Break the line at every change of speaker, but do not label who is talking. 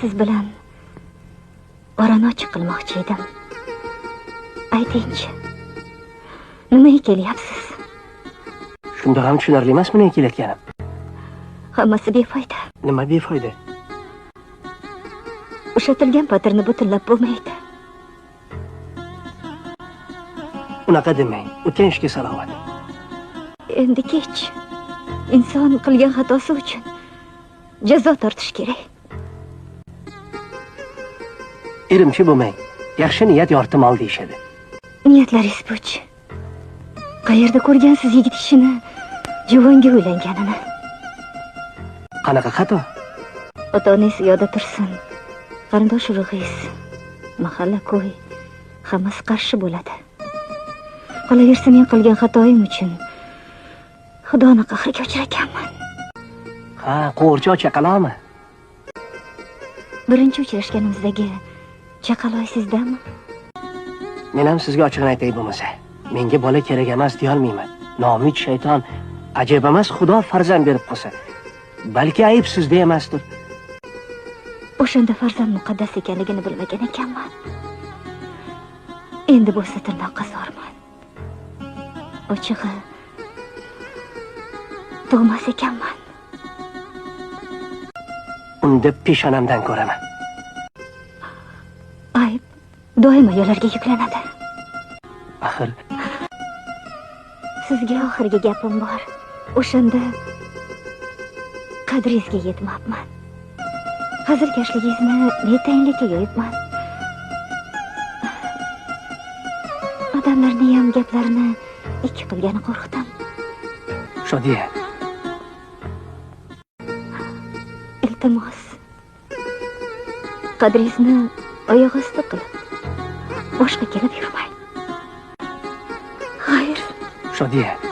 Siz bilan orani ochiq qilmoqchi edim. Aytingchi, nimaga kelyapsiz?
Shunda ham tushunarli emasmi nega kelayotganim?
Hammasi befoyda.
Nima befoyda?
Ushatilgan patirni butunlab bo'lmaydi.
Unaqa demang. O'tgan ishga salovat.
Endi kech. Inson qilgan xatosi uchun jazo tortish kerak.
Irimchi bo'lmang. Yaxshi niyat yorti mol deyishadi.
Niyatlaringiz puch. Qayerda ko'rgansiz yigit kishini juvonga uylanganini?
Qanaqa xato?
Ota-onangiz yo'da tursin. Qarindosh urug'ingiz, mahalla ko'y hammasi qarshi bo'ladi. Qolaversa men qilgan xatoyim uchun Xudoni qahriga uchraganman.
Ha, qo'g'irchoq chaqaloqmi?
Birinchi uchrashganimizdagi chaqaloq sizdami?
Men ham sizga ochig'ini aytay bo'lmasa. Menga bola kerak emas deya olmayman. Noumid shayton ajab emas, Xudo farzand berib qo'ysa. Balki ayb sizda emasdir.
O'shanda farzand muqaddas ekanligini bilmagan ekanman. Endi bo'lsa tirnoqqa zorman. Ochig'i tug'mas ekanman.
Unda peshonamdan ko'raman.
Ayb doim ayollarga yuklanadi.
Axir
sizga oxirgi gapim bor. O'shanda qadringizga yetmabman. Hazilkashligingizni betayinlikka yo'yibman. Odamlarni ham gaplarini ikki qilgani qo'rqdim.
Shodiya.
Iltimos. Qadringizni oyoq osti qilib boshqa kelib yurmang. Xayr.
Shodiya.